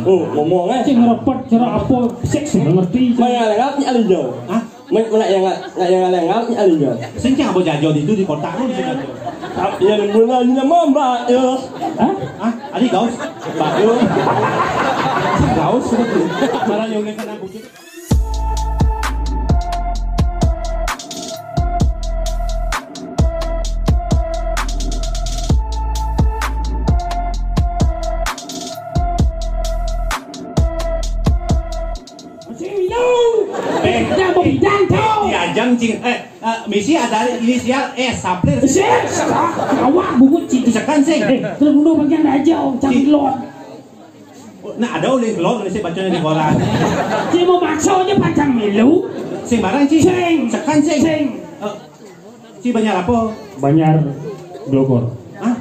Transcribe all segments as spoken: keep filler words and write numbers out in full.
Oh, ngomong eh. Sing ngrepet cara apa? Sik sing ngerti. Maya lewat ni alinjo. Hah? Maya yang nggak yang lewat ni alinjo. Sing cang apa jajo itu di kota pun sing jajo. Yang mulanya mamba ya. Hah? Hah? Adi gaus. Pak yo. Gaus. Malah yang kena bukit. Masih minum. Eh, dah mau bidang kau. Diajang cing. Eh, eh, misi ada inisial S, saplir. Sih, awak bungut citi. Sekan sing. Eh, terus dulu bagian aja, oh, cang lot. Nah, ada oleh lo nulis bacanya di koran. Dia mau maksa aja pantang milu. Sing barang, Ci. Sing. Sekan, sing. Sing. Eh, Ci, Banjar apa? Banjar Glogor. Hah?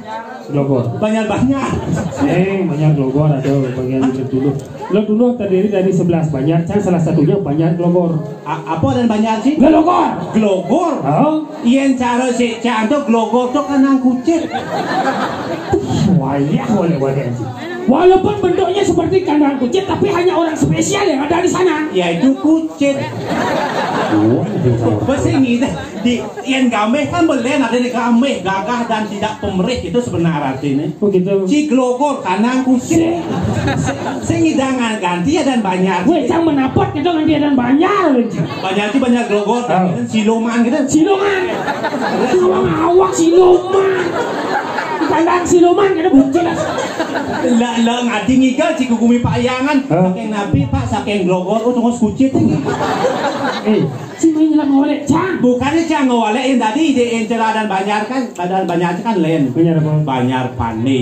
Glogor. Banjar-banjar. Sing, Banjar Glogor ada bagian. Hah? Itu dulu. Lo dulu terdiri dari sebelas banjar, kan salah satunya Banjar Glogor. A- apa dan banjar, Ci? Glogor. Glogor. Oh. Yen cara si Cak Anto, glogor to kanang kucit. Wayah oleh wadah. Walaupun bentuknya seperti kandang kucit, tapi hanya orang spesial yang ada di sana. Yaitu kucit. Oh, itu sama. Besi ngida di yen gameh kan belen ada di gameh, gagah dan tidak pemerih, itu sebenar artinya. Begitu. Ci glogor kanang kucit. Sing hidangan ganti ya dan banyak. Weh, cang menapot gitu, nanti ada banjar, weh. Banjar itu banjar glogor, ah, kan siloman gitu. Siloman. Siloman awak siloman. Kandang siloman gitu, bocil. Lah, lah, ngadi ngigal, Ci, gumi payangan. Hah? Saking napi, Pak, saking glogor, oh, tunggu kucit. Eh, si main nyelam ngolek, cang. Bukannya cang ngolek, yang tadi di inceran dan banjar kan, badan banjar kan lain. Banjar apa? Banjar Pane.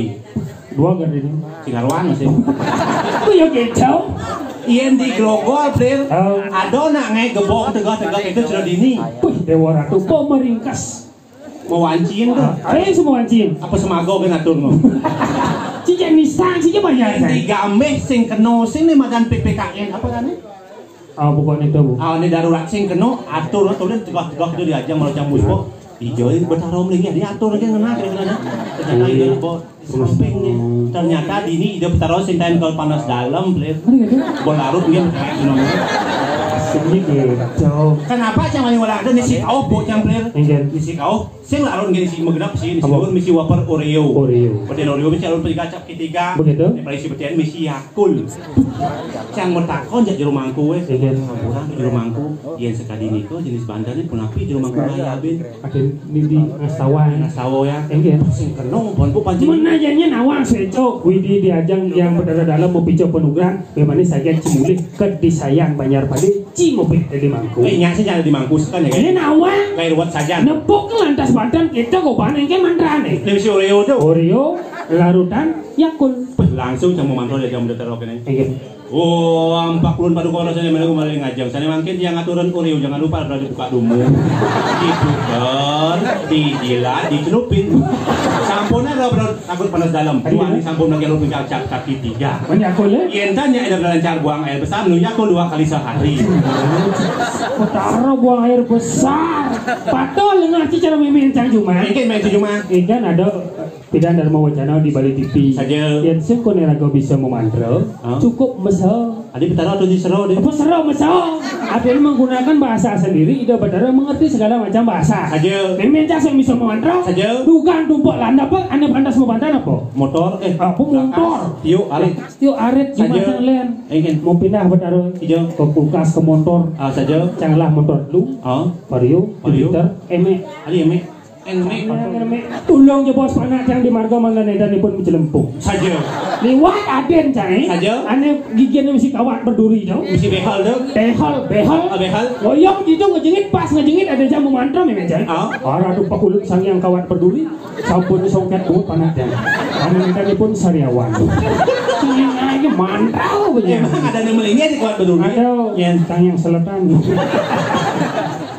Dua gede ini. Sing karuan masih. Aku ya kacau. Yen di glogor, Plir. Oh. Ada nak ngai gebok tegak-tegak itu sudah dini. Wih, Dewa Ratu, kok meringkas? Mau wancin tuh. Ayo semua wancin. Apa semago kan atur mau? Cincin nisang, cincin banyak. Di gameh sing keno sing nih madan P P K N apa kan? Ah, bukan itu, Bu. Ah, ini darurat sing keno atur tuh tegak-tegak itu diajak malah campur kok. Ijo ini bertaruh lagi diatur lagi ngena kira-kira. Ternyata itu kok. Samping nih. Ternyata dini ide petaro sing tain kalau panas dalam, Plir. Ada gitu? Bola larut dia bertaruh di nomor. Sini gitu. Kenapa cang wani wala ada nisi kau, Bu, cang, Plir? Iya. Nisi kau, sing larut gini si megenap sih, nisi apa? Larut misi waper Oreo. Oreo. Peten Oreo misi larut pergi kacap ketiga. Begitu. Yang paling si peten misi Yakul. Cang metakon jak jero mangku weh. Iya. Orang jero mangku. Yen sekali niko jenis bandar ini punapi jero mangku raya bin. Ada di, di Ngastawa. Ngastawa ya. Enggak. Sing kena, bon, Bu, pancing. Menayanya nawang seco. Widi diajang yang berdarah dalam mau pico penugaran. Bagaimana saja cimulih ke disayang banjar padi cimupik dari mangku. Eh, nyasi jangan di mangku sekan ya, kan? Ini nawang. Kayak ruwet saja. Nepuk lantas badan kita kok panen ke mantrane. Ini si Oreo tuh. Oreo, larutan, Yakul. Langsung sama mantrol ya jam udah terok ini. Iya. Oh, ampak ulun paduka ora sane menunggu malah ngajeng. Sane mangkin tiang aturan Oreo, jangan lupa rada dibuka dulu. Diputer, dijilat, dicelupin. Sampun ada bro, takut panas dalam. Iya. Tuan sampun lagi lu pencak cap kaki tiga. Banyak aku le. Yen tanya ada lancar buang air besar, nunyak aku dua kali sehari. Utara buang air besar. Patol dengan cicara mimin cang cuma. Mungkin main cuma. Ikan ada Pidan Dharma Wacana di Bali T V. Saja. Yang sing kone raga bisa memantra, hah? Cukup mesra. Adi Betara atau di Sero deh? Apa Sero mesra? Ada yang menggunakan bahasa sendiri, Ida Betara mengerti segala macam bahasa. Saja. Memang cak yang bisa memantra. Saja. Dugaan tumpuk landap, apa? Anda pantas memantra apa? Motor, eh. Apa motor? Yuk, arit. Yuk, arit, saja. Gimana, Len? Ingin. Mau pindah Betara. Iya. Ke kulkas, ke motor. Ah, saja. Janganlah motor dulu. Ah. Vario, Vario. Jupiter, Emek. Adi Emek. Emek. Tolong je bos panak yang di marga mangga nedan pun mencelempung. Saja. Liwat aden cai. Saja. Ane gigian mesti kawat berduri dong. Mesti behal dong. Behal, behal. Ah, behal. Loyong gitu ngejengit pas ngejengit ada jamu mantra memang cai. Ah. Arah tuh pakulut sang yang kawat berduri. Sampun songket buat panak yang. Ane nedan pun sariawan. Ini aja mantra punya. Emang ada yang melingnya di kawat berduri? Ada. Yang sang yang selatan.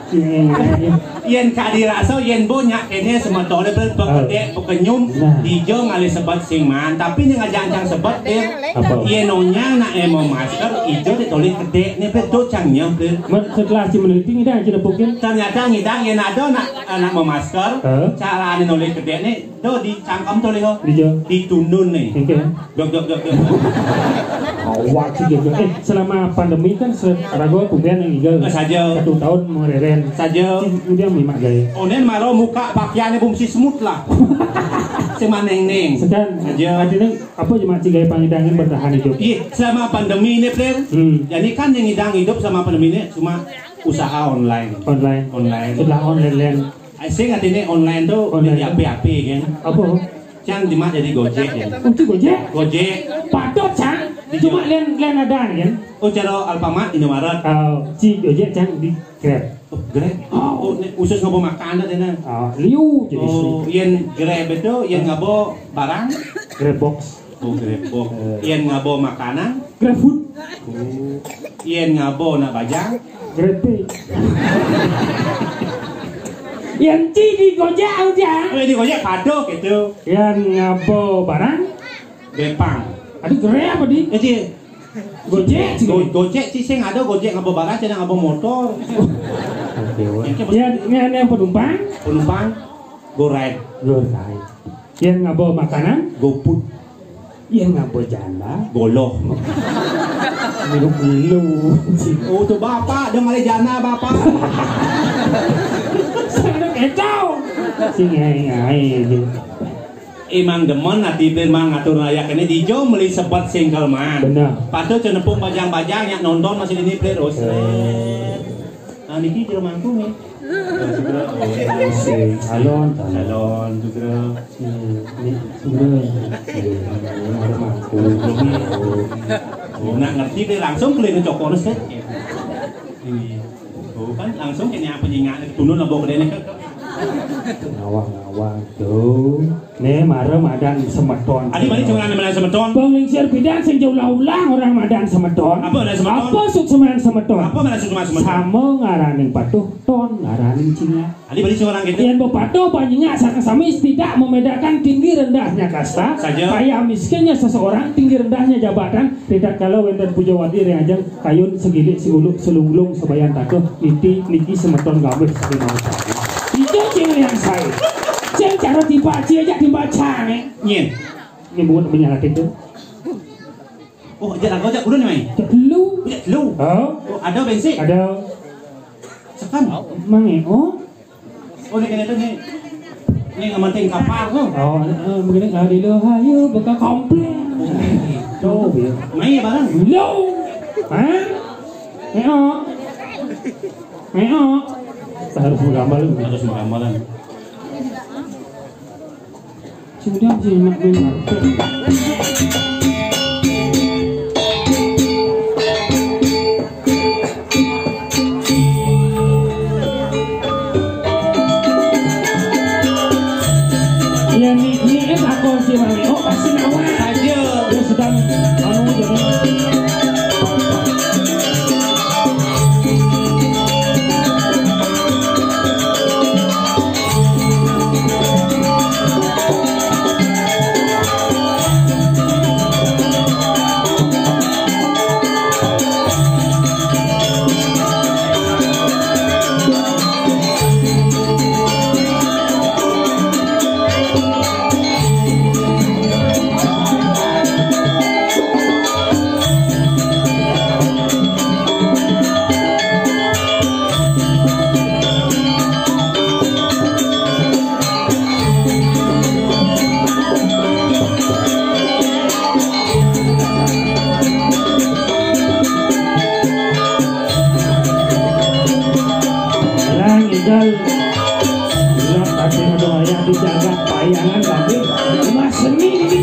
Ini aja. Yén kadirasa, yén bo nyak kéné semetoné, Plér, pekedék, pekenyum, nah, ijo ngalih sebet sing maan, tapi né ngajak cang sebet, Plér. Apa? Yén onyang nak émo masker, ijo ditolék kedékné, Plér, to cang nyeh, Plér. Setelah ci meneliti, ngidang ci nepukin. Ternyata ngidang yén ada nak, nak memasker, hah? Carané nolék kedékné, to di cangkem to, Plér. Dijo. Ditundun né. Oké. Dok, dok, dok, dok. Awak sih, dok, dok. Eh, selama pandemi kan se-, raga kumbén yang igel. Eh, saja. Satu tahun mereren. Saja. Kemudian mimak gaya. Onen maro muka pakaiannya bumsi semut lah. Sing manéng-néng. Sedang. Saja. Artinya apa cuma tiga pangidangin bertahan hidup? Iya, selama pandemi ini, Plér. Hmm. Jadi kan yang ngidang hidup selama pandemi ini cuma usaha online. Online. Online. Setelah online, lain. Sing artinya online tuh online. Di H P-H P kan. Apa? Cang cuma jadi Gojek ya. Oh, itu Gojek? Gojek. Patut, Cang. Di cuma Gojek. Lain, lain ada kan? Oh, cara Alfamart, Indomaret. Oh, ci Gojek, Cang, di Grab. Oh, Grab. Oh. Oh, né khusus ngabo makanan deh, nah. Oh, liu jadi. Oh, yén Grab itu, yén ngabo barang? Grab box. Oh, Grab box. Eh. Yén ngabo makanan? Grab food. Oh. Yén ngabo nak bajang? Grab pay. Yén ci di Gojek aja. Oh, di Gojek patuh gitu. Yén ngabo barang? Grepang. Ada Grab apa di? Eh, ci. Gojek, ci. Go-, Gojek, ci, sing ada Gojek ngabo barang, sing ngabo motor. Oke, wah. Yang ke-, yén, yén, yén penumpang? Penumpang? Go ride. Go ride. Yén ngabo makanan? Go food. Yén ngabo janda? Goloh. Mirip lu. Oh, tuh bapak, dia malah janda, bapak. Saya udah kacau. Sing ngai-ngai aja. Emang demen ati, Plér, mang ngatur rayak ini dijo meli sebet singkel, mang. Bener. Patut cenepung bajang-bajang yang nonton masih ini, Plér, terus. Eh. Nah, niki jero mangku nih. Nah, sugra, oh, sing alon, alon, sugra. Hmm, ini sugra. Iya, ada mangku. Oh, nak ngerti deh, langsung keliling cokor sih. Iya. Oh, kan langsung kena apa nyingak, tunun lah bawa kedene. Ngawang-ngawang tuh. Né mara madan semeton. Adi mari cuma madan semeton. Panglingsir bidan sing ulah-ulah orang madan semeton. Apa madan semeton? Apa sukseman semeton? Apa madan sukseman semeton? Sama ngaraning patuh, ton ngaraning cingak. Adi mari cuma orang gitu. Yén bepatuh panjingak saka sami tidak membedakan tinggi rendahnya kasta, saja. Kaya miskinnya seseorang, tinggi rendahnya jabatan, tidak kala wénten pujawati ring ajeng kayun segilik, seguluk, selunglung, sebayan takuh, niti, niki semeton gabus, saking mawon sami. Itu cing yang saya. Cing cara tiba aja, aja tiba cang, eh. Nyén. Ini buat menyalatin tuh. Oh, aja lagu aja kudu nih, Mai. Cek lu. Aja lu. Hah? Oh, ada bensin. Ada. Sekan. Mang, eh, oh. Oh, ini kena tuh nih. Ini ngamantin kapal tuh. Oh, eh, begini kalau di lu, ayo buka komplek. Tuh, ya. Main ya bareng. Lo. Hah? Meo. Meo. Harus menggambar. Harus menggambaran. Sudah sih, Mak, benar. Ya, ni, ni, eh, aku sih, Mami. Oh, pasti nawar. Aja. Dia sedang, anu, jadi. Lah, ngidal. Lah, tapi ada wayah di jagat payangan, tapi rumah seni ini.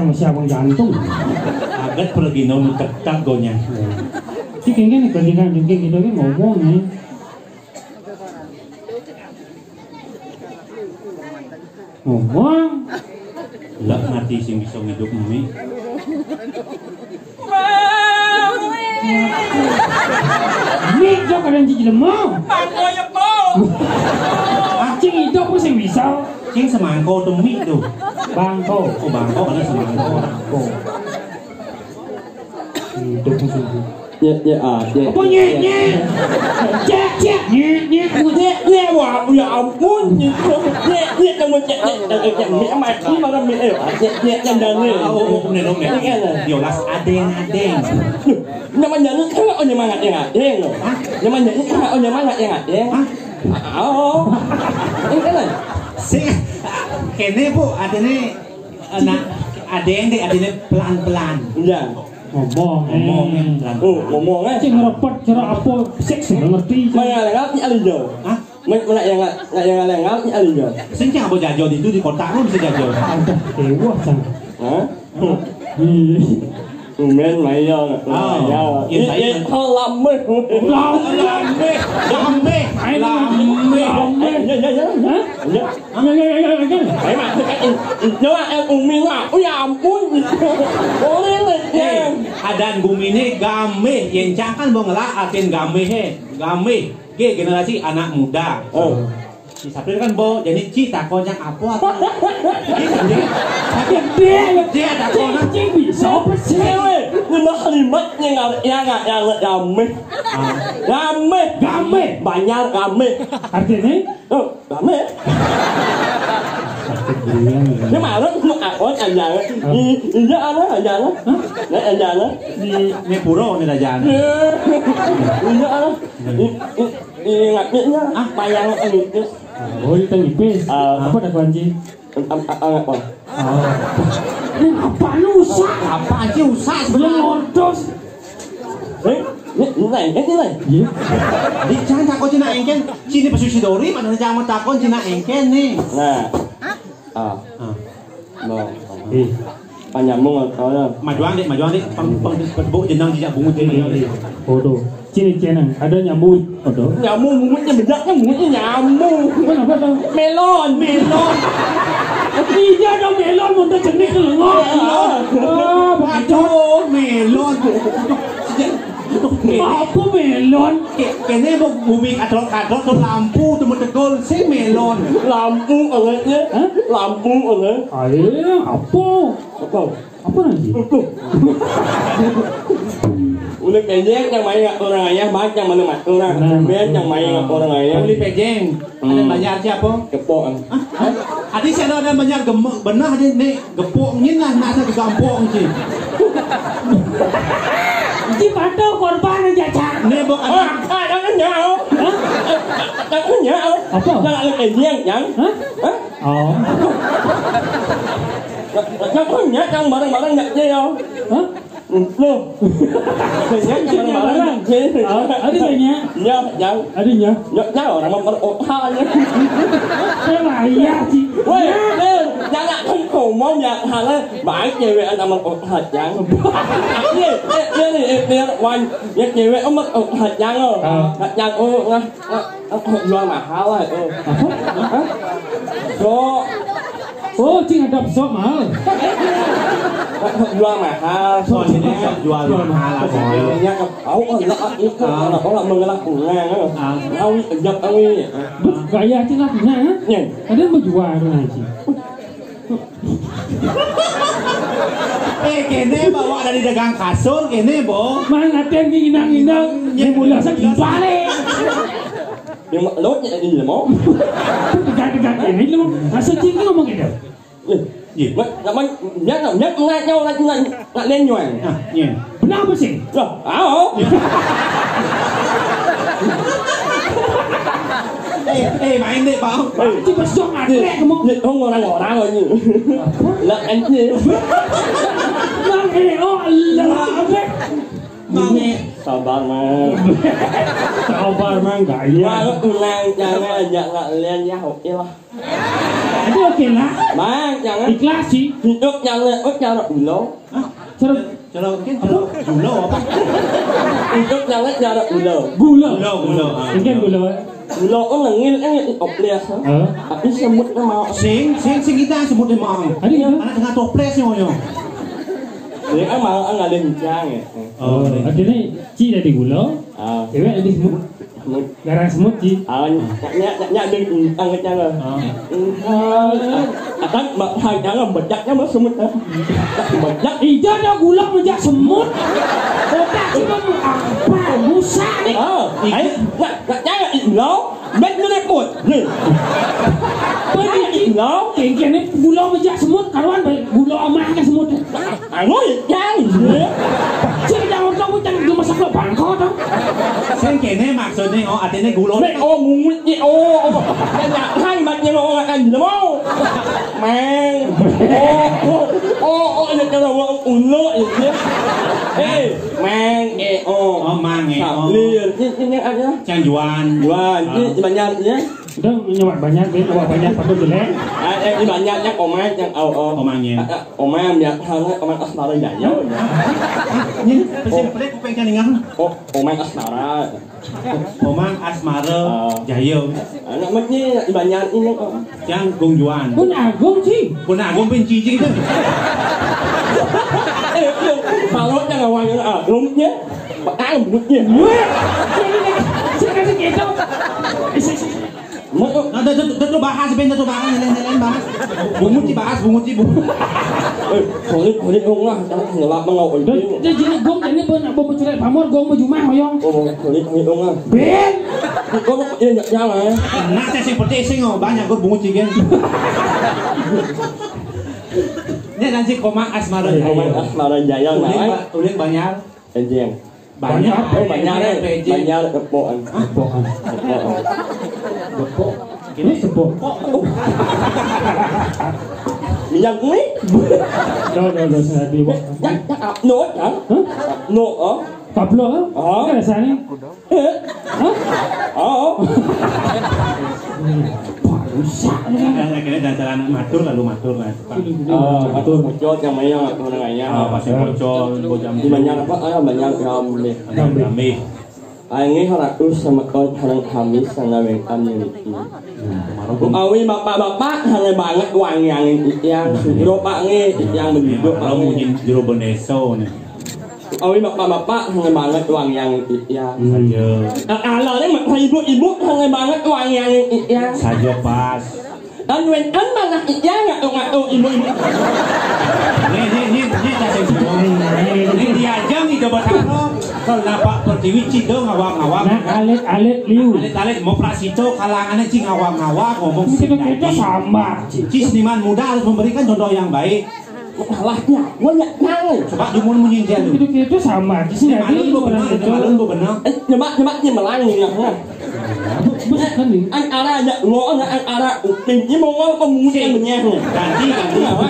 Masih abang jantung. Aget pergi nonton ketat gonya. Cik, ini kan, ini kan, ini kan, ini kan ngomong nih. Ngomong. Lah mati sing bisa ngidup mie. Mie jok ada yang jelema. Mangko ya, Po. Acing hidup sing bisa. Cing semangko tuh mie tuh. Bangko. Oh, bangko ada semangko. Bangko. Hidup sing. Ya, ya, ah, ya. Apa nyek, nyek? Cek, cek, nyek, nyek, nyek, nyek, wah, ya ampun, nyek, nyek, nyek, kamu cek, cek, cek, cek, nyek, mati malam nyek, eh, cek, cek, yang dane. Oh, oh, oh, bener, bener. Ini kan, eh. Yolas, adeng, adeng. Loh, nama dane kan, oh, nyaman nggak yang adeng, loh. Hah? Nama dane kan, oh, nyaman nggak yang adeng. Hah? Oh, ini kan, eh. Sing, kene, Bu, adene, anak, adeng deh, adene pelan-pelan. Iya. Ngomong, ngomong, eh. Oh, ngomong, eh. Cing ngerepet cara apa? Sik sing ngerti. Mana lewat ni alin jauh. Hah? Mana, mana yang, mana yang lewat ni alin jauh. Sing cang apa jajo itu di kota pun bisa jajo. Ada dewa cang. Hah? Hmm. Tumben maya. Oh, maya. Iya, eh, saya eh, oh, lama. Lama. Lama. Lama. Lama. Ya, ya, ya. Hah? Ya. Ayo, ayo, ayo, ayo. Ayo, Mak. Coba, eh, Umi, Mak. Oh, ya ampun. Boleh, Mak. Eh, adan gumi ini gameh. Yang cang kan mau ngelak artian gameh, eh. Gameh. Ge, generasi anak muda. Oh. Si Sapir kan bawa, jadi Ci takon yang apa atau? Ci, Ci, Sapir, Ci, Ci takon. Ci, bisa apa sih? Cewek, lima kalimat yang nggak, yang nggak, yang nggak gameh. Ah. Gameh. Gameh. Banyak gameh. Artinya? Oh, rame. Sakit durian, ya. Ini malam lu akon aja. Hah? I-, iya, ada aja. Hah? Nah, aja. Di Nepuro nih aja. Iya, ada. Ini, ini, ini ngapain ya? Ah, payang ini. Oh, itu nipis. Ah. Apa ada kunci? Am-, am-, am-, apa? Oh. Ini apa lu usah? Apa aja usah sebenarnya? Ngodos. Eh, ini, ini lain, ini lain. Iya. Di, jangan takon Cina engken, Cina pesuci dori, mana jangan takon Cina engken nih. Nah. Ah. Ah. No. Eh. Panyamung atau ya? Majuang dek, majuang dek. Peng, peng, peng, bau jenang jejak bungut dek, majuang dek. Bodoh. Cini cenang, ada nyamuk. Ada. Nyamuk, mulutnya bedaknya, mulutnya nyamuk. Kenapa tuh? Melon. Melon. Iya dong, melon, mau jenis lengo. Melon. Ah, begitu. Aduh, melon. Aduh, sejak, aduh, melon. Apa melon? Kayak, kayaknya mau bumi kadrok-kadrok tuh lampu tuh mau tegol, si melon. Lampu anaknya. Hah? Lampu anak. Ayo, apa? Apa? Apa lagi? Udah pejeng yang main nggak orang ayah, baik yang mana mat orang. Nah, ben yang main nggak orang ayah. Uli pejeng. Hmm. Ada banyak siapa? Kepok. Hah? Hah? Adi saya ada banyak gemuk, benar adi nih gepok ngin lah, nak saya gampok ngin. Di mana korban aja cak. Nih bok. Oh, ada kan nyau. Hah? Ada kan nyau. Apa? Yang ada pejeng yang. Hah? Hah? Oh. Yang punya yang bareng-bareng nggak dia. Hah? Loh. Yang bareng-bareng nggak dia. Ah, ada nggak nya? Ya, yang. Ada nya? Ya, ya, orang mau perut hanya. Saya lah, iya sih. Woi, eh, jangan kan ngomong ya, hal baik cewek sama orang yang. Iya, eh, iya nih, eh, biar wan, ya cewek sama orang yang. Ah. Yang, oh, nah. Eh, eh, jual mahal lah itu. Apa? Hah? Sok. Oh, cing ada sok mahal. Eh, jual mahal. Sok, ini sok jual mahal lah, sok. Ini ke, oh, oh, lah, itu, ah, kalau, kalau mengelak bunga, eh. Ah. Awi, ejak, awi. Duh, gaya cing lah bunga, eh? Nih. Ada yang mau jual, nah, cing. Eh, kene bawa dari dagang kasur, kene, Bo. Mang, latihan di inang-inang. Di mula sakit balik. Yang mau, lo, ya, ini, mau? Tegang-tegang ini, lo. Masa cing ngomong gitu? Iya. Iya. Mak, mak, mak, mak, mak, mak, mak, mak, mak, lenyuan. Ah, iya. Benar apa sih? Lah, ah, oh. Eh, eh, main deh, Pak. Eh. Cuma sok ngaklek kamu. Ini, oh, orang-orang aja. Apa? Lah, anjir. Lah, eh, oh, Allah, apa? Mang, eh. Sabar, Mang. Sabar, Mang, gak iya. Mang, ulang, jangan, jangan, lian, ya, oke lah. Tapi oke lah. Mang, jangan. Ikhlas sih. Hidup jangan, oh, jangan dulu. Cara, cara, mungkin cara gula apa? Hidup jangan, jangan dulu. Gula. Gula, gula, ah. Mungkin gula. Gula, oh, nengil, eh, toples, ah. Hah? Tapi semut nama. Sing, sing, sing kita semut nama. Ada ya? Anak tengah toples nih, Oyo. Ini kan mau, ah, nggak ada bincang ya. Oh, akhirnya Ci dari gula. Ah. Cewek dari semut. Semut. Garang semut, Ci. Ah, nyak, nyak, nyak, nyak, nyak, nyak, nyak. Ah. Enggak. Akan, mbak, hai, jangan bedaknya, mbak, semut, ah. Bedak. Ija ada gula, bejak semut. Otak cuma apa? Rusak nih. Ah, ayo, nyak, nyak, jangan, ih, lo. Bet ngelepot. Nih. Apa nih, Ci? Lo. Kengkene gula, bejak semut, karuan, gula amah ke semut. Anu, ya, ya. Cek jangan tahu, jangan dimasak lo bangko, tau. Sing kene maksudnya, oh, artinya gula. Nek, oh, mungut ni, oh, oh. Dan nak hai mat ni, oh, akan mau. Mang. Oh, oh, oh, oh, ya, kalau mau ulo, ya, ya. Eh, mang, eh, oh. Oh, mang, eh, oh. Sablir. Ni, ni ada. Cang Juan. Juan. Ni, ah, banyak, ya. Udah nyewa banyak, Ben. Wah, banyak, patut jelek. Ah, eh, ini banyak, ya, komen, yang, oh, oh. Omangnya. Ah, ah, Oman, ya, hanya Oman Asmara Jaya, ya. Ini, pesen pelik, kuping kan ingat. Oh, Oman Asmara. Omang Asmara, ah, Jaya. Anak mat ni, banyak ini, oh. Yang Gung Juan. Pun Agung, Ci. Pun Agung, pun Cici itu. Eh, eh, kalau yang awalnya, ah, rumahnya, ah, rumahnya. Weh, saya kasih gitu. Isi, isi. Nah, dah, dah, dah, dah, bahas, Ben, dah, dah, bahas, lain, lain, lain, bahas. Bungut, Ci, bahas, bungut, Ci, bungut. Eh, sorry, sorry, dong lah. Ngelap mah nggak. Dah, dah, jadi gong, ini pun, pun, pun, cerai, pamor, gong, baju mah, hoyong. Oh, sorry, sorry, dong lah. Ben! Kok, kok, iya, jangan, ya. Nah, saya sing peti, sing, oh, banyak, gue bungut, Ci, kan. Ini nanti koma asmara. Koma asmara jaya, uling, nah. Ba-, uling banyak. Enjing. Banyak. Oh, banyak, eh. Banyak, tepokan. Tepokan. Tepokan. Tepok. Ini tepok. Minyak kulit. No, no, no, saya di. Ya, ya, no, ya. Hah? No, oh. Kaplo, ah? Oh. Ada rasanya. Eh? Hah? Oh. Rusak, kan? Akhirnya jalan-jalan matur, lalu matur, kan? Oh, matur, bocor, yang main, yang main, yang main. Ah, pas bocor, bocor. Di banyak apa? Ah, banyak ramai. Banyak ramai. Angin ratus sama kon harang Hamis sana weng kami niki. Awi bapak-bapak, hanya banget wangi angin yang sugro pange yang begitu. Kalau mungkin jero beneso nih. Awi bapak-bapak, hanya banget wangi angin yang. Hmm. Saja. Kalau ini ibu-ibu, hanya banget wangi angin yang. Saja pas. Dan wen an manah iya ngato-ngato ibu-ibu. Nih, nih, nih, nih, kasih semua. Nih, diajang nih, coba taruh. Kalau napak pertiwi, cido ngawang-ngawang. Nah, alit-alit liu. Alit-alit, mau prasito, kalangannya ci ngawang-ngawang, ngomong. Itu sendiri. Kita sama. Ci, seniman muda harus memberikan contoh yang baik. Salahnya, gua nggak tahu. Coba di mun munyi dia lu. Itu, itu sama aja sih, ini jadi malu lu benar, orang itu itu. Malu lu benar. Eh, coba, coba, ini melangi, ya, nah. Bukan nih. An arah aja, lo, an, an arah, upin, ini mau ngomong pemuda yang benyah, nih. Ganti, ganti. Kenapa?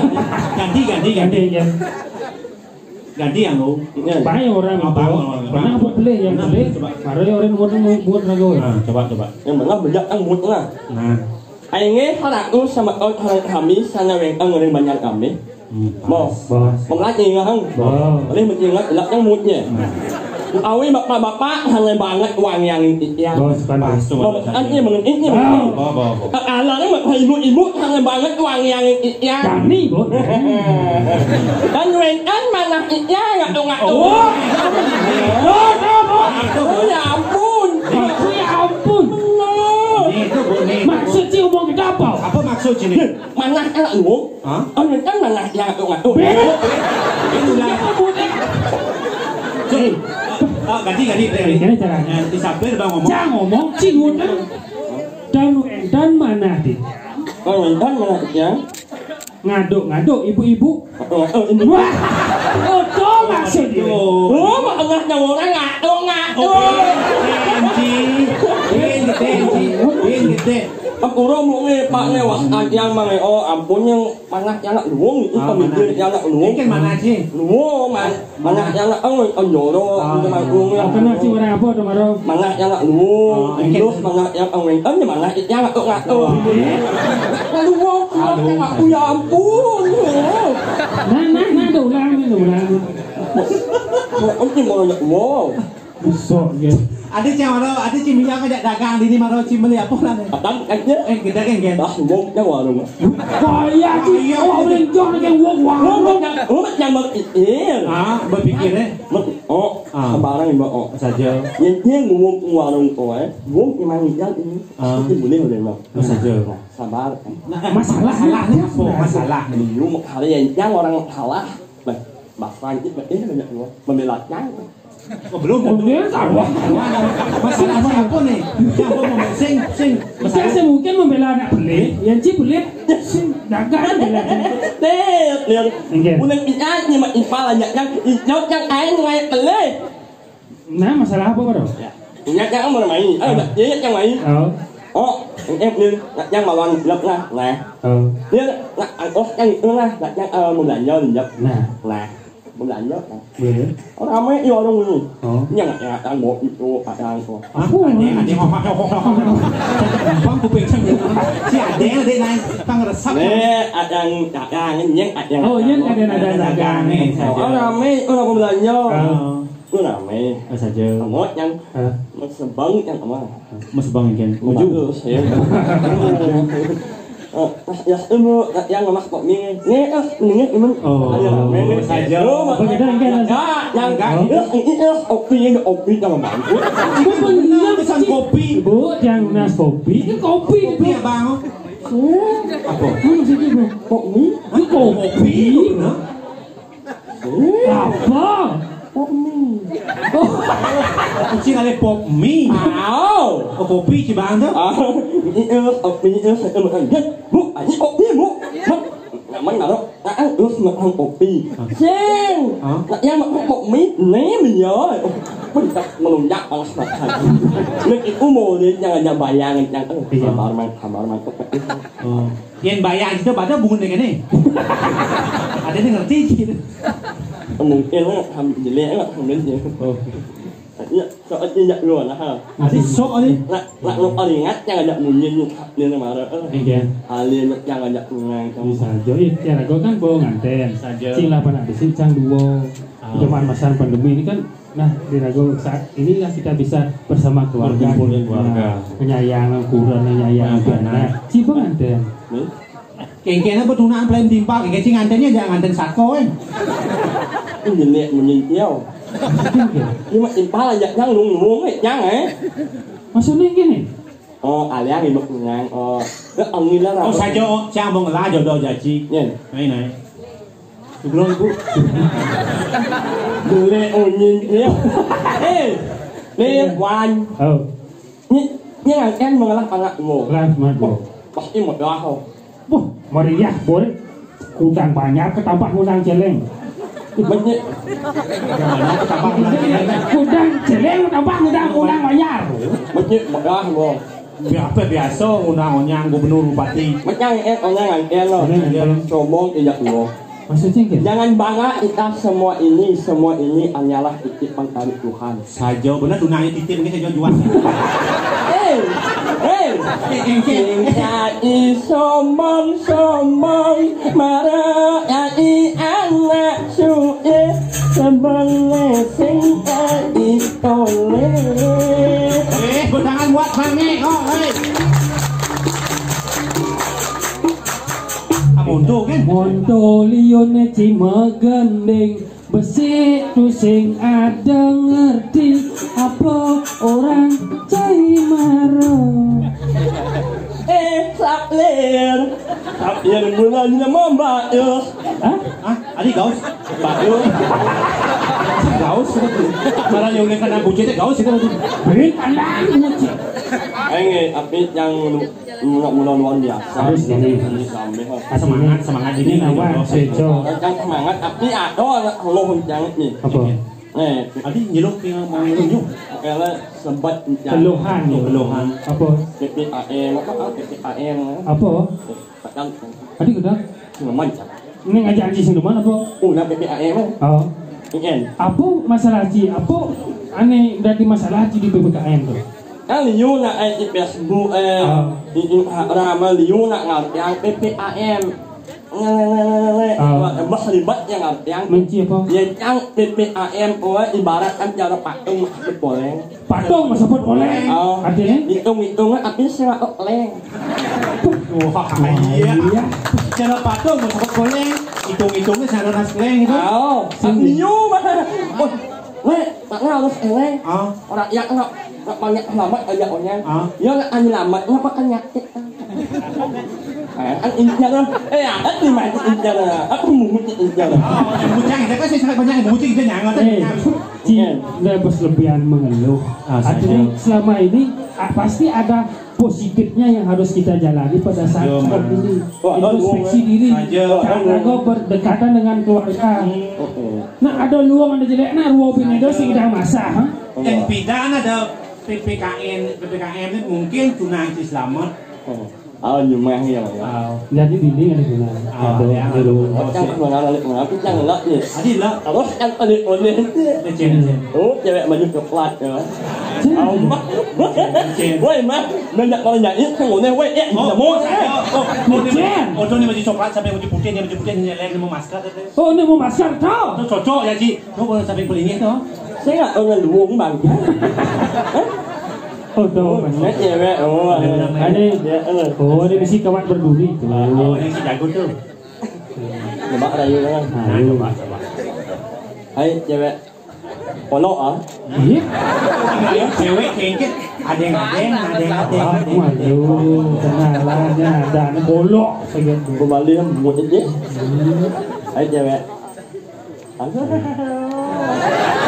Ganti, ganti, ganti. Ganti, ya. Ganti yang lo. Iya. Banyak orang. Oh, itu. Banyak orang. Pernah apa beli yang beli? Coba. Baru orang buat, buat ragu. Nah, coba, coba. Yang benar, bejak kan buat lah. Nah. Aing gé haratus sama taun harang kami, sana wéng angeureun banjar kami. Hmm. Mo. Bos. Pengkat ingat, Hang. Bos. Boleh mencingat, gelap yang moodnya. Hmm. Awi bapak-bapak, hana banget wangi angin titiang. Bos, kan. Pas, tuh. Bos, kan ini mengenai ini. Bos, bos, bos. Anak-anak mah ibu-ibu, hana banget wangi angin titiang. Kami, bos. Dan wénten manah titiang, nggak tuh, nggak tuh. Oh. Bos, bos, bos. Oh, ya ampun. Bos, ya ampun. Bener. Nih, itu, Bu, nih. Maksud si omong kita apa? Apa maksud sini? Mana anak lu? Hah? Oh, ini kan mana yang ngatur-ngatur? Beda. Ini udah. Ini apa, Bu? Eh. Oh, ganti, ganti, ganti. Ini caranya. Nah, si Sabir bang ngomong. Jangan ngomong, si Luhur kan. Dan, dan mana, Dik? Oh, dan mana, ya? Ngaduk-ngaduk, ibu-ibu. Oh, oh, ini. Wah, itu maksudnya. Oh, malah nyawanya ngaduk-ngaduk. Oh, Benji. Benji, Benji. Benji. Ampura mung ngepak ngewas yang mange'o ampun yang manah yang nak luwung itu. Ah, pemimpin manah. Yang nak luwung. Iki manah sih. Luwung, man-, manah yang nak, oh, oh, nyoro, itu mangkung ya. Kena sih orang apa tuh, Maro? Manah yang nak luwung, oh, iki. Terus manah yang, oh, yang, oh, ini manah yang nak tuh, nak tuh. Oh, iya. Luwung, luwung, aduh. Aku ya ampun. Nah, nah, nah, udah ulang, udah ulang. Oh, ini mau nak luwung. Besok ya. Ada cang mana, ada cang minyak ngajak dagang di ni, mana cang beli apa lah ni? Petang kan dia. Eh, kita kan kan. Dah, wong yang warung. Kaya tu, iya, oh, iya. Orang jauh dengan wong warung. Wong yang, wong yang berpikir. Ah, berpikir, eh? Mek-, oh, ah. Sembarang ibu, oh. Saja. Yang dia ngomong warung tu, eh. Wong memang yang ini. Ah. Itu boleh, boleh, Mak. Oh, saja. Nah, sabar. Nah, masalah, masalah ni apa? Masalah ni. Lu hari yang, yang orang salah. Bah, bahkan itu, eh, banyak dua. Membelakang. Oh, belum, belum. Dia tahu. Masalah siapa ni? Siapa mau sing, sing? Bisa saya mungkin membela anak pelit, yang ci pelit, sing dagang bela. Lihat, lihat. Enggak. Bulan ini aja mak ipal aja yang, yang, yang aing ngai pelit. Nah, masalah apa, Bro? Ya. Ingat yang mau main. Ah, ya, yang main. Oh. Oh, yang, yang, yang mawon blok lah, nah. Oh. Dia nak angkos yang itu lah, nak yang, eh, mau belanja, belanja. Nah. Nah. Belanja, kan? Iya. Oh, rame di warung ini. Oh. Ini yang, yang, yang mau itu, ada yang itu. Aku ada, ada yang ngomong, ngomong, ngomong. Bang, kuping saya. Si ada yang ada naik, tang resap. Nih, ada yang dagang, ini ada yang dagang. Oh, iya, ada yang dagang. Ada yang dagang, nih, oh, saja. Rame, oh, aku belanja. Oh. Itu rame. Oh, saja. Kamu yang, ah, mau sebang yang apa? Mau sebang yang, oh, ujuk. Bagus, ya. Eh, ya, ilmu, ya, yang lemak kok mie. Nih, eh, mendingan, Iman. Oh, ada rame, nih. Saja. Oh, apa kita yang kena? Ya, yang enggak. Oh. Eh, ini, eh, kopi, ini kopi, jangan bantu. Itu benar, pesan kopi. Bu, yang nas kopi, itu kopi, kopi, itu. Abang. Oh. Apa? Apa maksudnya, Bu? Kok mie? Itu kopi. Kopi, nah. Apa? Pop mie. Oh. Kucing ada pop mie. Au. Oh, kopi cibang tu. Ah, ini, eh, kopi, eh, saya makan. Dia, Bu, ini kopi, Bu. Mak, nyaman, Maro. Ah, ah, terus makan kopi. Ah. Sing. Ah? Nak yang makan pop mie, ni dia. Oh, pun tak melunjak, panas banget. Nak itu mau dia, jangan, jangan bayangin, jangan. Eh, iya. Sabar, man, sabar, man. Oh. Yang bayar kita pada bunga dengan ni. Ada yang ngerti gitu. Mungkin lah, ham-, jelek lah, hamil je. Oh. Ya, sok aja jak lu lah, ha. Ada sok ni. Nak, nak lu paling ingat yang ajak munyi ni, ni nama dia, eh. Iya. Alin yang ajak mengai kamu. Bisa aja, iya, tiada kau kan bawa nganten. Saja. Cing lah, panak besi, cang dua. Ah. Zaman masa pandemi ni kan, nah, di Rago saat inilah kita bisa bersama keluarga. Berkumpul dengan keluarga. Nah, penyayang, kurang penyayang, nah, anak. Cibang ada. Ni? Kengkeng apa tunaan pelayan timpal, kengkeng ngantennya jangan nganten sako, eh. Ini jelek menyentil. Ini mah timpal aja, jangan lung-lung, eh, jangan, eh. Maksudnya gini? Oh, aliang ibu menang, oh. Ya, angin lah, oh, saja, oh, siang mau ngelah jodoh jaji. Nyen. Naik, naik. Sebelum ibu. Beli onying dia. Eh, ni wan. Oh. Ni, ni yang kan mengelah anak gua. Kelas mat gua. Pasti mau dah. Wah, meriah, Bor. Kudang banyak ketambah ngundang celeng. Banyak. Kudang celeng tambah ngundang, ngundang bayar. Banyak megah gua. Biasa, biasa ngundang onyang gubernur bupati. Macam eh onyang angkel lo. Onyang angkel. Sombong tidak lo. Maksudnya gini? Jangan bangga kita semua ini, semua ini hanyalah titipan dari Tuhan. Saja benar tunanya titip ini saja jual. Eh, eh. Sing kai sombong-sombong, marah kai anak suke, sebelum sing kai tole. Eh, bedangan buat sange, oh, hei. Amonto kan? Monto lione cima gending. Besik tu sing ada ngerti apa orang cai maro. Eh, Saplir. Saplir mulanya mambak ya. Hah? Hah? Adi gaus? Pak yo. Gaus. Marah yang udah kena bucin teh gaus itu. Beri pandang bucin. Aing, eh, tapi yang mula-mula luar biasa. Harus ini. Ini sampai, oh. Ah, semangat, semangat ini. Ini nawa, sejo. Kan semangat, tapi ada orang loh yang ni. Apa? Eh, adi nyeluk yang mau nyeluk. Kala sebat keluhan. Oh, keluhan. Apa? P P A M, apa? P P A M. Apa? Kadang. Adi kadang. Ini ngajak Haji Sinduman apa? Oh, nak P P A M. Oh. Apa masalah Haji? Apa aneh dari masalah Haji di P P K M tu? Kan liu nak ai di Facebook, eh, di Instagram, liu nak ngartiang P P A M. Ngele, ngele, ngele. Bah libat yang ngartiang. Menci apa? Ya, cang P P A M, oh, ibarat kan cara patung masuk poleng. Patung masuk poleng. Oh. Artinya? Hitung-hitungan, tapi sih nggak oleng. Wah, iya. Cara patung masuk poleng. Hitung-hitungnya cara nas poleng itu. Oh, liu mah. Oh, Weh, makna halus eleng. Ah. Orang yang nak nak banyak selamat aja onyang. Ah. Dia nak ani selamat, ngapa kan nyakit? Eh, kan intinya kan, eh, aku ni mati intinya lah. Aku mumut intinya lah. Oh, yang bujang, saya kan saya sangat banyak yang bujang, kita nyangat. Eh, Ci, nggak berlebihan mengeluh. Ah, artinya selama ini, ah, pasti ada positifnya yang harus kita jalani pada saat seperti ini. Introspeksi diri. Karena kau berdekatan dengan keluarga. Nah, ada luang, ada jelek, nah, ruang bini ada sing dah masak, ha? Yang pidan ada P P K N, P P K M ni mungkin tunang si selamat. Oh, nyumah ya, ya. Jadi bini ada guna. Ada, ada. Macam mana, mana, macam mana ni? Adi lah. Terus kan ada oleh. Oh, cewek baju coklat ya. Woi, Mak, banyak orang nyai, kan boleh, woi, eh, oh, oh, oh, ni, oh, ni baju coklat, sampai baju putih, ni baju putih, ni lain, ni mau masker, tu. Oh, ni mau masker, tu. Tu cocok ya, Cik. Tu boleh sampai pelingit, tu. Saya nggak tahu yang luung, Bang. Oh, tu. Saya cewek, oh, ada. Ada. Oh, dia mesti kawat berduri, tu. Oh, yang si jago, tu. Coba rayu, kan. Nah, coba, coba. Hai, cewek. Pondok, ah. Iya. Cewek kengket. Adeng, adeng, adeng, adeng, adeng. Waduh, kenalannya ada anak bolok saja. Kembali yang buat aja. Ayo, cewek.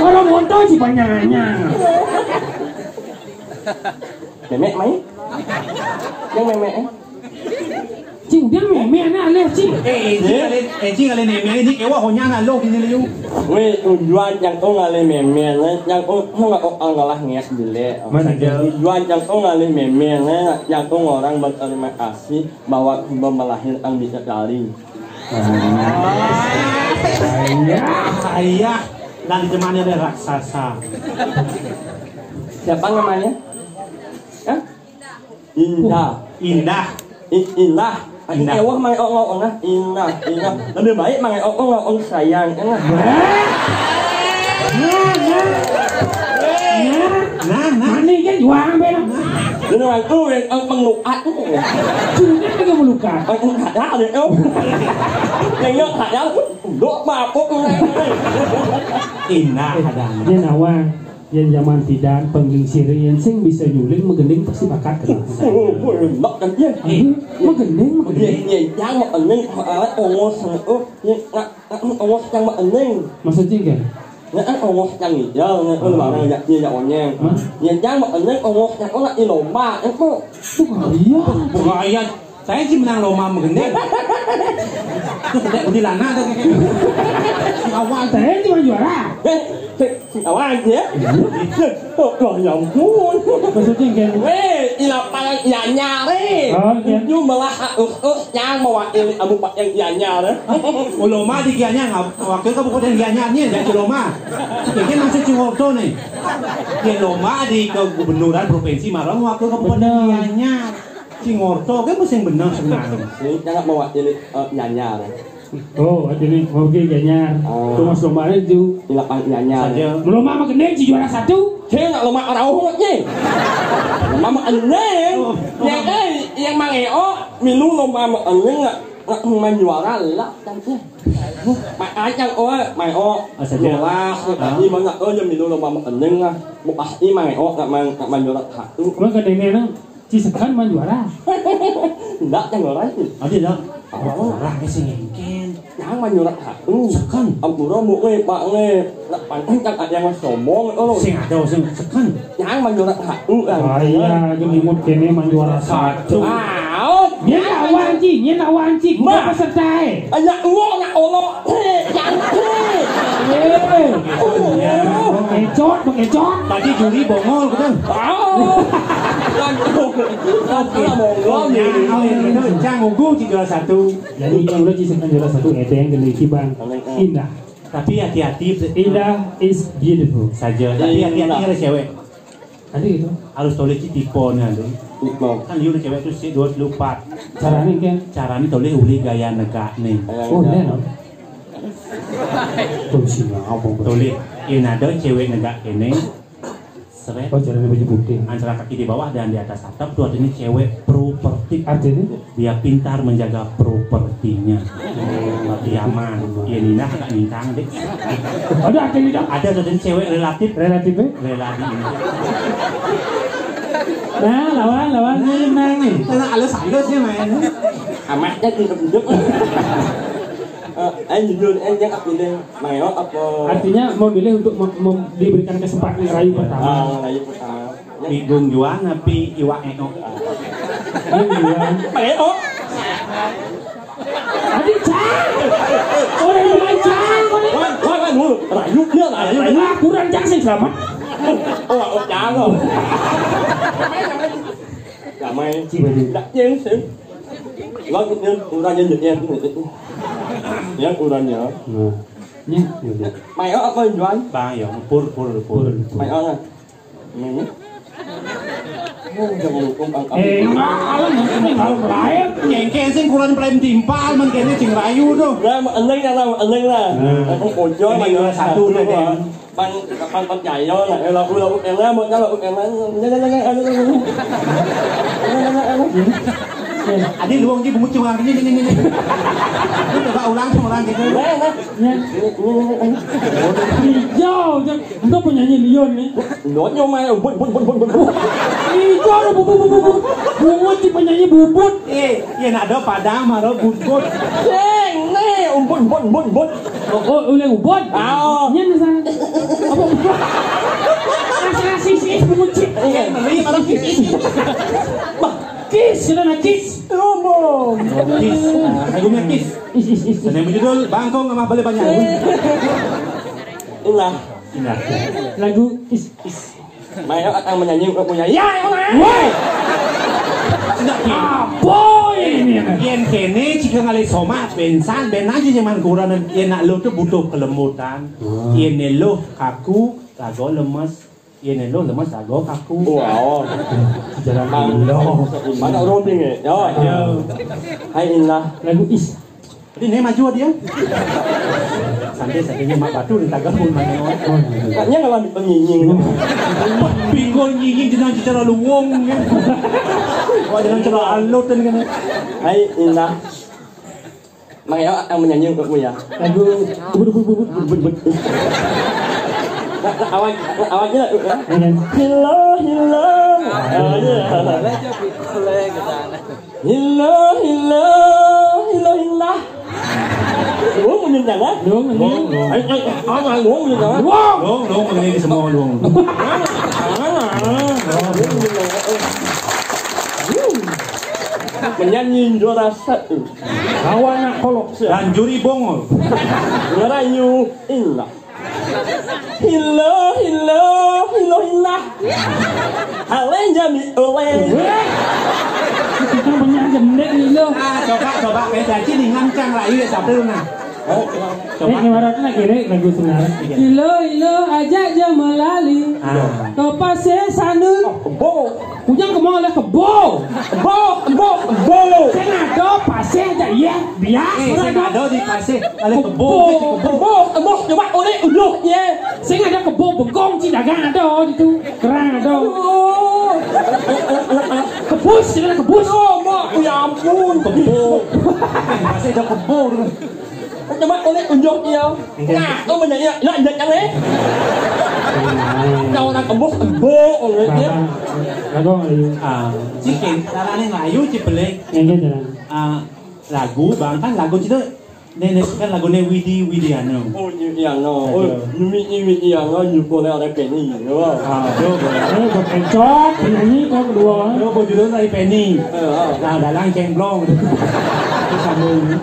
Orang motor sih banyaknya. Memek main. Yang memek, eh. Cing, dia memek anak alih, Cing. Eh, eh, Cing, alih, eh, Cing, alih memek, ini kewa honya anak lo kini liu. Weh, tujuan yang kau ngalih memek, eh, yang kau, kau nggak kau ngalah ngias bilek. Mana dia? Tujuan yang kau ngalih memek, eh, yang kau orang berterima kasih bahwa kau melahirkan bisa kali. Ayah, ayah, dan ditemani oleh raksasa. Siapa namanya? Hah? Indah. Indah. I-, indah. Indah. Ewa mangai ong ong, nah. Indah, indah. Lebih baik mangai ong ong, ong sayang. Nah. Nah, nah. Nah, nah. Mana kan juang, Bel? Ini orang tu yang, yang pengelukat tu. Sudah lagi melukat. Orang tak ada dia, oh. Yang tak ada, dok mabuk. Indah ada. Dia nawang. Yang zaman pidan, penglingsir, yang sing bisa nyuling, magending pasti bakat kena. Oh, enak kan dia? Eh, magending, magending. Dia, dia, yang magending, ah, ongos, oh, yang, ah, ah, ongos yang magending. Maksudnya kan? Ya, kan ongos yang ijal, ya, kan, barang ya, dia, ya, onyeng. Hah? Ya, yang magending, ongos yang, oh, nak ilomba, itu. Bukan iya. Bukan iya. Saya sih menang lomba magending. Itu sedek kuntilanak tu. Si awal saya cuma juara. Eh, si, si awal ya. Oh, oh, ya ampun. Maksudnya kan? Weh, di lapangan Gianyar, eh. Oh, iya. Tujuh belas Agustus yang mewakili Kabupaten Gianyar, eh. Oh, lomba di Gianyar, wakil kabupaten Gianyar ni, jadi lomba. Ini masih Cingorto ni. Dia lomba di kegubernuran provinsi, malah wakil kabupaten Gianyar. Cingorto kan mesti benar sebenarnya. Ini kan mewakili, eh, Gianyar. Oh, jadi mewakili Gianyar. Oh. Cuma selama itu. Di lapangan Gianyar. Saja. Belum mah magending si juara satu. Saya nggak lomba rauh, Nying. Lomba magending. Oh. Ya, eh, yang mangeo, milu lomba magending nggak, nggak main juara lah, kan, eh. Mak acang, oh, main, oh. Ah, saja. Jelas, tadi banyak, oh, yang milu lomba magending lah. Mau pasti main, oh, nggak main, nggak main juara satu. Emang gendingnya, nang? Si Sekan mah juara. Enggak, yang orang itu. Ada enggak? Oh. Orang ke sing engken. Yang mah juara satu. Sekan. Ampura, Bu, eh, Pak, eh. Nak pantang kan ada yang sombong, oh. Sing ada, sing Sekan. Yang mah juara satu, kan. Ah, iya, gini mut kene mah juara satu. Ah, oh. Dia nak wanci, dia nak wanci. Mah. Peserta, eh. Anak uang, nak olok. Eh, yang, eh. Bengecot, bengecot. Tadi juri bongol gitu. Kan bongol. Nah, oh, iya, gitu. Cang Ugu sih juara satu. Jadi yang udah cisengkan juara satu, Edeng, Geli Kibang. Indah. Tapi hati-hati, Indah is beautiful. Saja. Tapi hati-hati ada cewek. Ada gitu. Harus tulis di tipenya tuh. Tipe. Kan liur cewek tuh sih dua lupa. Caranya kan? Caranya tulis uli gaya negak nih. Oh, benar. Tulisnya apa, Bro? Tulis, ini ada cewek negak ini. Seret. Oh, caranya baju putih. Antara kaki di bawah dan di atas atap tuh artinya cewek properti. Artinya? Dia pintar menjaga propertinya. Berarti aman. Iya, Nina agak ningkang deh. Ada artinya, Dok? Ada tuh cewek relatif. Relatif, eh? Relatif. Nah, lawan, lawan. Nah, ini menang nih. Karena halus-halus dia main. Amatnya hidup-hidup. Eh, eh, judul, eh, yang aku ini, Mayo apa? Artinya memilih untuk mem- mem- diberikan kesempatan rayu pertama. Ah, rayu pertama. Bingung juga napi iwak eno. Bingung juga. Mayo. Adi, Cang. Orang yang main, Cang. Wan, wan, wan, dulu. Rayu dia, rayu. Rayu kurang, Cang, sih selamat. Oh, oh, jangan. Damai. Ciba, ciba. Tak, yang sih. Lagunya kurangnya, yang, yang kurangnya. Nah, ini, ini. Mayo apa, Juan? Bang, ya, pur, pur, pur. Pur, pur. Mayo lah. Ini. Oh, jangan lupa, Bang. Eh, malah nanti nih kalau lain. Nyengke sing kurang paling timpal, mengkene sing rayu tuh. Ya, eneng lah, eneng lah. Nah. Aku pojok. Ini lah, juara satu deh, Bang. Pan, pan percaya lah, eh, lagu-lagu kena, mau kalau kena, jangan, jangan, aduh, aduh, aduh. Jangan, jangan, aduh. Adi luang ji bumut cuma ini, ini, ini. Lu coba ulang sama orang gitu. Nah, nah. Ini, ini, ini, ini. Hijau, Cang. Enggak penyanyi Leon nih. Leon nyomai, but, but, but, but, but, but. Hijau, bu, bu, bu, bu, bu. Bungut si penyanyi bubut. Eh, iya, nak ada Padang, maro bubut. Sing, nih, umbut, umbut, umbut, umbut. Oh, oh, oleh ubon. Ah, oh. Nyen sana. Apa ubon? Rasa sis, is, bungut, cik. Iya, ngeri, malah kis, kis. Bah, kis, kita nak kis. Rombong. Kis. Nah, lagunya Kis. Is, is, is, is. Dan yang berjudul Bangkong sama Balik Banyak. Itulah. Indah. Lagu is, is. Mayo akan menyanyi untuk punya. Ya, ya, Mas. Woi. Apa ini? Yen kene jika ngalih somat, bensan, ben aja zaman kurang, yen nak lo tuh butuh kelembutan. Hmm. Yen lo kaku, lagu lemes. Yen lo lemes, lagu kaku. Wow. Sejarah lo. Mana roaming ya? Yo. Ayo. Hai, Indah. Lagu is. Ini maju dia. Santai-santainya mak batu di tagar pun main. Katanya kalau di penyinying. Pinggul nyinying jenang secara luwung kan. Wah, jenang secara alut kan. Hai, Indah. Mayo yang menyanyi untukmu ya. Lagu bubut, bubut, bubut, bubut, bubut. Nah, nah, awal, nah, awalnya lah, ya. Iya. Hilo, hilo. Awalnya. Hilo, hilo, hilo, hilo. Lu menyenangkan? Lu menyenangkan? Ai, ai, ai, lu menyenangkan? Lu, lu, lu, ini semua lu. Menyanyi juara satu. Kawan nak kolok. Dan juri bongol. Ngerayu indah. Hilo, hilo, hilo, indah. Ale jami oleh. Kita punya jendek, hilo. Ah, coba, coba, kayak janji nih, ngancang lah, iya, satu, nah. Oh, coba. Eh, ibaratnya kiri lagu sebenarnya. Hilo, hilo, aja aja melali. Ah. Topa se sanun. Oh, kebo. Ujang kemo oleh kebo. Kebo, kebo, kebo. Sing ada pasir aja, iya, biasa. Eh, sing ada di pasir, oleh kebo, kebo, kebo, kebo, coba oleh uluh, ya. Sing ada kebo bengkong, ci dagang ada gitu. Kerang ada. Oh. Kebus, sing ada kebus. Oh, mak, ya ampun. Kebo. Pasir ada kebo. Coba oleh unjuk dia. Iya. Nah, tu banyak ya, nak injek kan, eh? Tahu orang kebus, kebo, oleh dia. Lagu Melayu. Ah, cikin, caranya Melayu, cipelek. Yang dia jalan. Ah, lagu, bang kan lagu itu nenek kan lagu ne Widi Widiano. Oh, Widiano. Oh, Widi Widiano, jumpa oleh orang Penny. Ah, tu, boleh. Oh, berkencot, penyanyi kau kedua. Tu, judul dari Penny. Eh, ah. Nah, dalang cemplong. Itu sambung.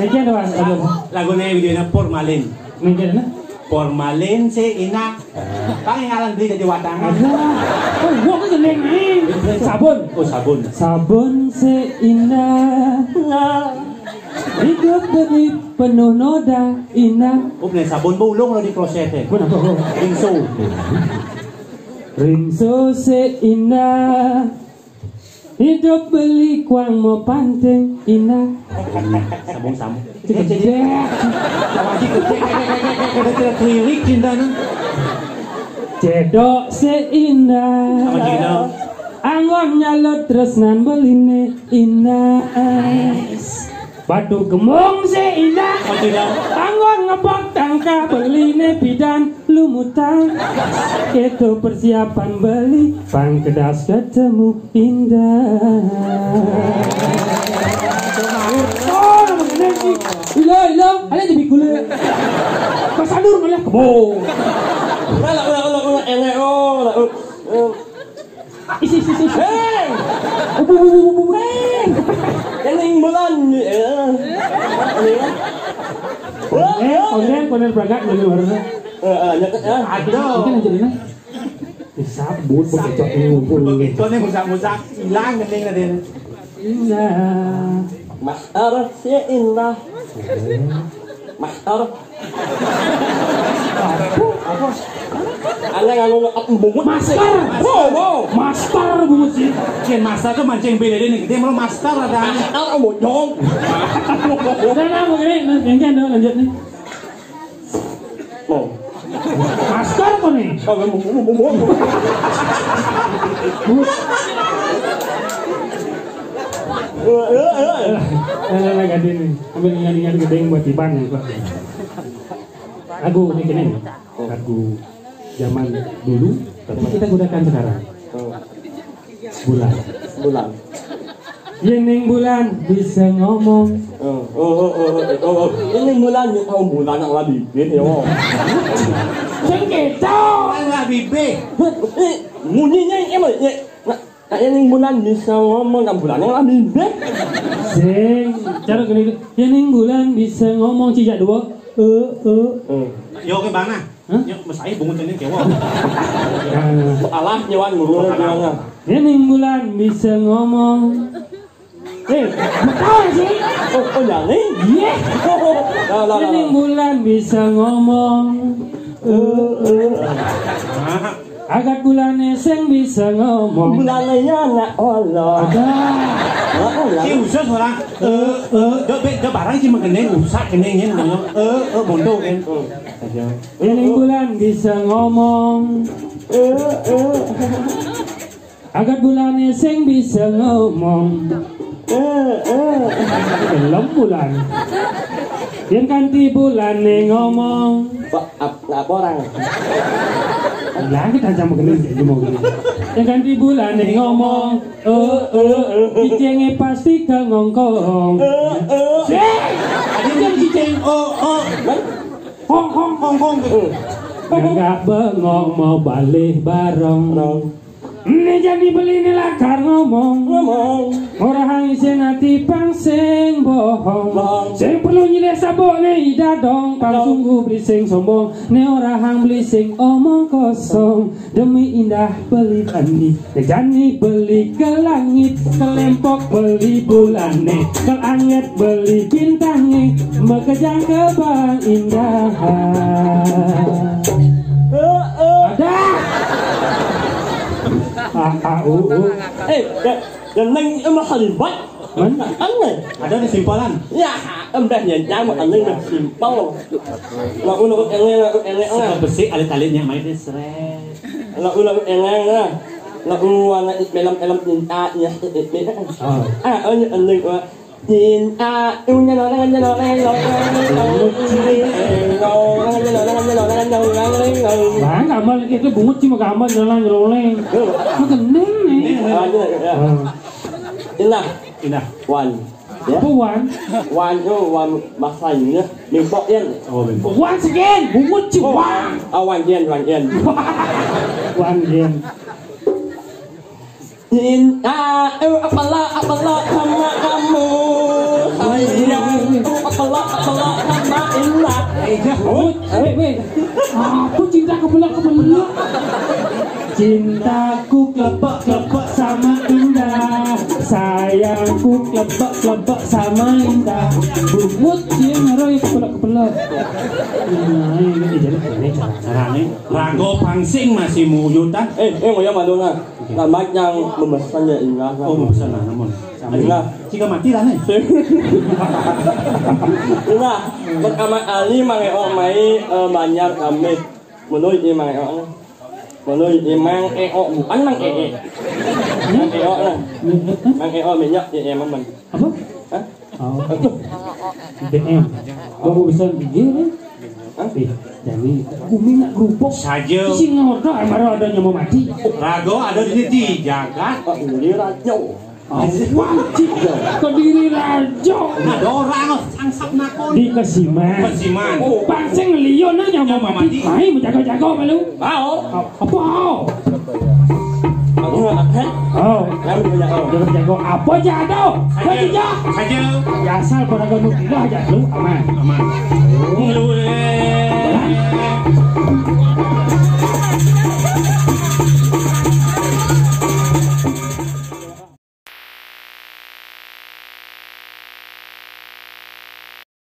Iki ada, Wan. Aduh. Lagune, videone Formalin. Mungkin, nah. Formalin sik indah. Kang yang ngaran beli jadi watang. Aduh. Oh, gua kan jeneng nih. Sabun. Oh, sabun. Sabun sik indah. Hidup beli penuh noda indah. Oh, bener, sabun bu ulung lo di kloset ya. Gua nambah, gua. Rinso. Rinso sik indah. Hidup beli kuang mau panteng indah. Sambung, sambung. Cedek. Udah tidak keliling cinta nih. Cedok sik indah. Sama Cedok. Anggon nyalut tresnan beline indah. Batu gemung sik indah. Sama Cedok. Anggon ngebok tangka beline pidan lumutan. Itu persiapan beli pangkedas ketemu indah. Oh, nama kena sih. Ila, ila, ada jadi gula. Mas Anur malah kebo. Ulah, ulah, ulah, ulah, enak, oh, ulah, ulah. Isi, isi, isi. Hei! Ubu, ubu, ubu, ubu. Hei! Ini bulan, eh. Ini ya. Konden, konden, konden berangkat dari luar. Eh, eh, ya, ya. Ada. Mungkin aja deh, nah. Disabut, bocah ngumpul. Bocah musak-musak, hilang kening tadi. Indah. Masker sik indah. Masker. Apa? Apa? Aneh anu, aku bungut. Masker. Oh, oh. Masker bungut sih. Yen masker tuh mancing beda nih. Dia mau masker ada. Masker, oh, bojong. Udah, nah, mau gini, nah, yang kan, lanjut nih. Oh. Masker apa nih? Oh, mau, mau, mau, mau. Eh, eh, eh. Eh, eh, eh, ganti nih. Ambil ingat-ingat gedeng buat Iban ya, Pak. Lagu ini gini. Lagu zaman dulu, tapi kita gunakan sekarang. Oh. Bulan. Bulan. Yening bulan bisa ngomong. Oh, oh, oh, oh, oh, oh. Ini bulan, oh, bulan yang lagi. Ini, oh. Sing keto. Bulan lagi, be. Eh, munyinya ini, eh, nah, nah, ini bulan bisa ngomong, nah, bulan yang lagi, be. Sing, cara gini, yening bulan bisa ngomong, cijak dua. Eh, eh. Hmm. Yo, ke mana? Hah? Ya, mas saya bungut ini kewa. Alah, nyawan guru, nyawan. Yening bulan bisa ngomong. Eh, betul sih. Oh, oh, ya, nih? Iya. Lah, lah, lah, Yening lah. Bulan bisa ngomong. Eh, eh. Agat bulane sing bisa ngomong. Bulane ya anak Allah. Ada. Heeh, lah. Ki khusus orang. Eh, eh, do, be, do barang sih mengenai rusak ini, ini, ini. Eh, eh, bondo kan. Hmm. Aja. Ini bulan bisa ngomong. Eh, eh. Agat bulane sing bisa ngomong. Eh, eh. Belum bulan. Yang kanti bulane ngomong. Pak, ap-, apa orang? Lah, kita aja mau gini, jadi mau gini. Yang ganti bulan nih ngomong, eh, eh, eh, cicingnya pasti ke ngongkong. Eh, eh. Sih, ada yang cicing, oh, oh. Hong, hong, hong, hong. Eh. Nggak bengong mau balik bareng. Bareng. Ini jadi beli ini lakar ngomong. Ngomong. Ora hang isin ati pang sing bohong. Bohong. Sing perlu nyilih sabuk ne ida dong. Pang dong. Sungguh beli sing sombong. Ne ora hang beli sing omong kosong. Demi indah beli andi. Jani beli ke langit. Kelempok beli bulane. Kelanget beli bintange. Mekejang ke bang indah. Eh, eh. Ada. Ah, ah, uh, uh. Eh, ya, yang neng emang halibat. Man? Aneh. Ada di simpolan. Ya, em dah ya, jamu aneh dah simpel. Lagu, lagu, ele, lagu, ele, ele. Suka besi alit-alitnya main seret. Lagu, lagu, ele, ele. Lagu, warna film, film cinta, ya, eh, eh, eh. Oh. Ah, oh, ini aneh, wah. Cinta, unya loreng, unya loreng, loreng, loreng, loreng, loreng, loreng, loreng, loreng, loreng, loreng. Lah, gamal iki, bungut sih mau gamal nyelang nyeloleng. Lu gendeng nih. Ada, ya. Oh. Indah. Indah. Wan. Ya. Apa, Wan? Wan, oh, Wan, masanya. Mimpok, ya. Oh, mimpok. Wan sekian, bungut sih, oh, Wan. Ah, Wan Jen, Wan Jen. Wan Jen. Cinta, eh, apalah, apalah sama kamu, sayang. Eh, apalah, Woi, woi, woi. Apa cinta kebelah-kebelah? Cintaku klepek-klepek sama Indah. Sayangku klepek-klepek sama Indah. Bungut dia ngaruh ya kebelah-kebelah. Nah, ini jadi ini cara-caranya. Rago pangsing masih muyutan. Eh, eh, ngoyong madona. Lambat yang memesan ya Indah. Oh, memesan lah, namun. Indah. Jika mati lah nih. Indah, pertama kali Mang Eo mai eh, Banjar kami. Menurut ini Mang Eo. Menurut ini Mang Eo bukan Mang Ee. Mang Eo lah. Mang Eo minyak ya emang. Apa? Hah? Oh. Aduh. B M. Gua bisa gigi nih. Hah? Eh, jadi gumi nak kerupuk. Saja. Sing ngodo amaro adanya mau mati. Rago ada di sini jagat. Oh, ini rajo. Oh, wajib dong. Kediri rajo. Nah, ada orang sangsap nakon. Di Kesiman. Kesiman. Oh, pangsing liyo nanya mau mati. Mai menjago-jago malu. Mau. Apa? Aku nggak pakai. Oh. Lalu punya oh. Jago-jago apa jado? Saja. Saja. Asal pada kamu tidak aja lu aman. Aman. Lu eh.